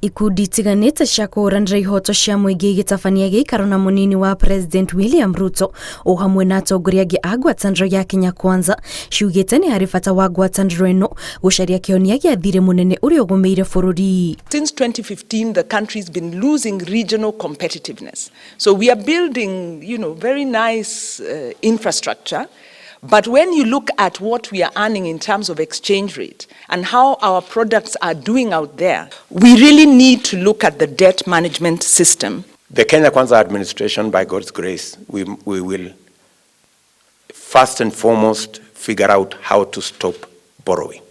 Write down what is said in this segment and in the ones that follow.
Ikundi itiganĩte cia kũhũranĩra ihoto cia mũingĩ igĩtabania gĩikaro na mũnini wa President William Ruto o hamwe na atongoria angĩ a ngwatanĩro ya Kenya Kwanza ciugĩte nĩ harĩ bata wa ngwatanĩro ĩno gũcaria kĩhonia gĩa thirĩ mũnene ũrĩa ũgũmĩire bũrũri. Since 2015, the country's been losing regional competitiveness. So we are building very nice infrastructure. But when you look at what we are earning in terms of exchange rate and how our products are doing out there, we really need to look at the debt management system. The Kenya Kwanza administration, by God's grace, we will first and foremost figure out how to stop borrowing.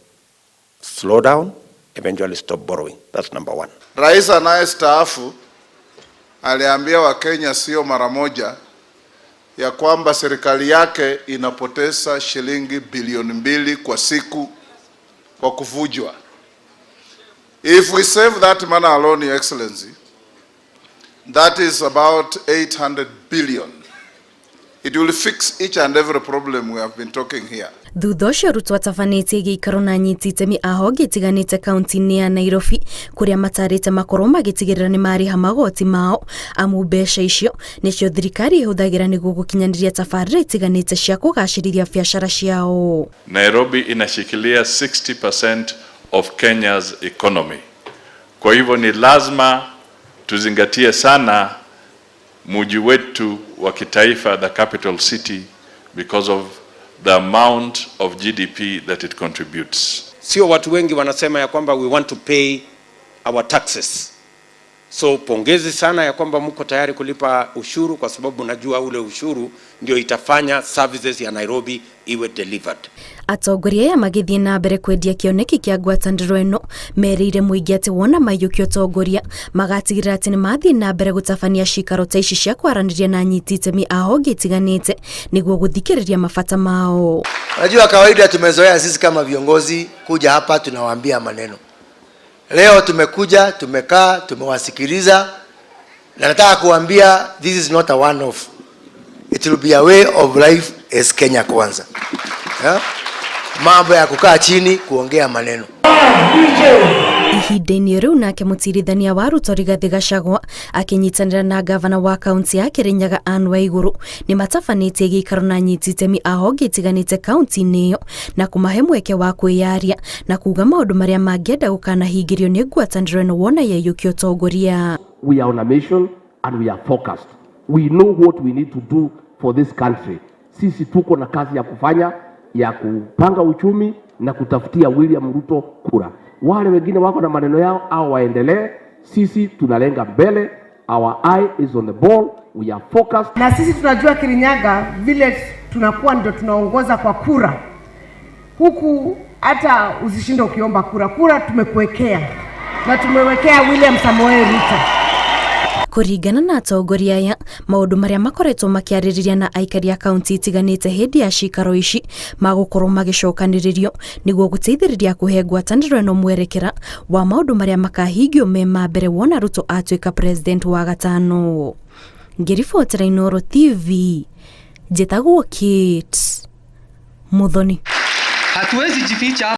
Slow down, eventually stop borrowing. That's number one. Rais anayestaafu aliambia Wakenya sio mara moja ya kwamba serikali yake inapoteza shilingi bilioni 2 kwa siku kwa kuvujwa. If we save that money alone, Your Excellency, that is about 800 billion. It will fix each and every problem we have been talking here. Thutha ũcio Ruto atabanĩtie gĩikaro na anyiti itemi a honge itiganĩte kaunti-inĩ ya Nairobi, kũrĩa matarĩte makorwo magĩtigĩrĩra nĩ marĩha magoti mao, amu mbeca icio nĩcio thirikari ĩhũthagĩra nĩguo gũkinyanĩria tabarĩra itiganĩte cia kũgacĩrithia biacara ciao. Nairobi inashikilia 60% of Kenya's economy. Kwa hivyo ni lazima tuzingatie sana mji wetu wa kitaifa, the capital city, because of the amount of GDP that it contributes. Sio watu wengi wanasema ya kwamba we want to pay our taxes. So pongezi sana ya kwamba mko tayari kulipa ushuru, kwa sababu najua ule ushuru ndio itafanya services ya Nairobi iwe delivered. Atongoria aya magĩthiĩ na mbere kwendia kĩoneki kĩa ngwatanĩro ĩno, merĩire mũingĩ atĩ wona maiyũkia ũtongoria, magatigĩrĩra atĩ nĩ mathiĩ na mbere gũtabania cikaro ta ici cia kwaranĩria na anyiti itemi a honge itiganĩte nĩguo gũthikĩrĩria mabata mao. Unajua, kawaida tumezoea sisi kama viongozi kuja hapa tunawaambia maneno. Leo tumekuja, tumekaa, tumewasikiliza na nataka kuambia, this is not a one off. It will be a way of life as Kenya Kwanza. Yeah? Mambo ya kukaa chini kuongea maneno. Ihinda-inĩ rĩu, nake mũtirithania wa Ruto Rigathĩ Gachagua akĩnyitanĩra na gavana wa kaunti ya Kirinyaga Anne Waiguru nĩ matabanĩtie gĩikaro na anyiti itemi a honge itiganĩte kaunti-inĩ ĩyo na kũmahe mweke wa kwĩyaria na kuga maũndũ marĩa mangĩenda gũkanahingĩrio nĩ ngwatanĩro ĩno wona yaiyũkia ũtongoria. We are on a mission and we are focused. We know what we need to do for this country. Sisi tuko na kazi ya kufanya ya kupanga uchumi na kutafutia William Ruto kura. Wale wengine wako na maneno yao au waendelee. Sisi tunalenga mbele. Our eye is on the ball. We are focused. Na sisi tunajua Kirinyaga vile tunakuwa ndio tunaongoza kwa kura huku, hata usishinde ukiomba kura. Kura tumekuwekea na tumewekea William Samoei Ruto. Kũringana na atongoria aya, maũndũ marĩa makoretwo makĩarĩrĩria na aikari a kaunti itiganĩte hĩndĩ ya cikaro ici magũkorwo magĩcokanĩrĩrio nĩguo gũteithĩrĩria kũhe ngwatanĩro ĩno mwerekera wa maũndũ marĩa makahingio me ma mbere wona Ruto atuĩka president wa gatano. Ngĩribotera Inooro TV, njĩtagwo Kate Muthoni. Hatuwezi jificha.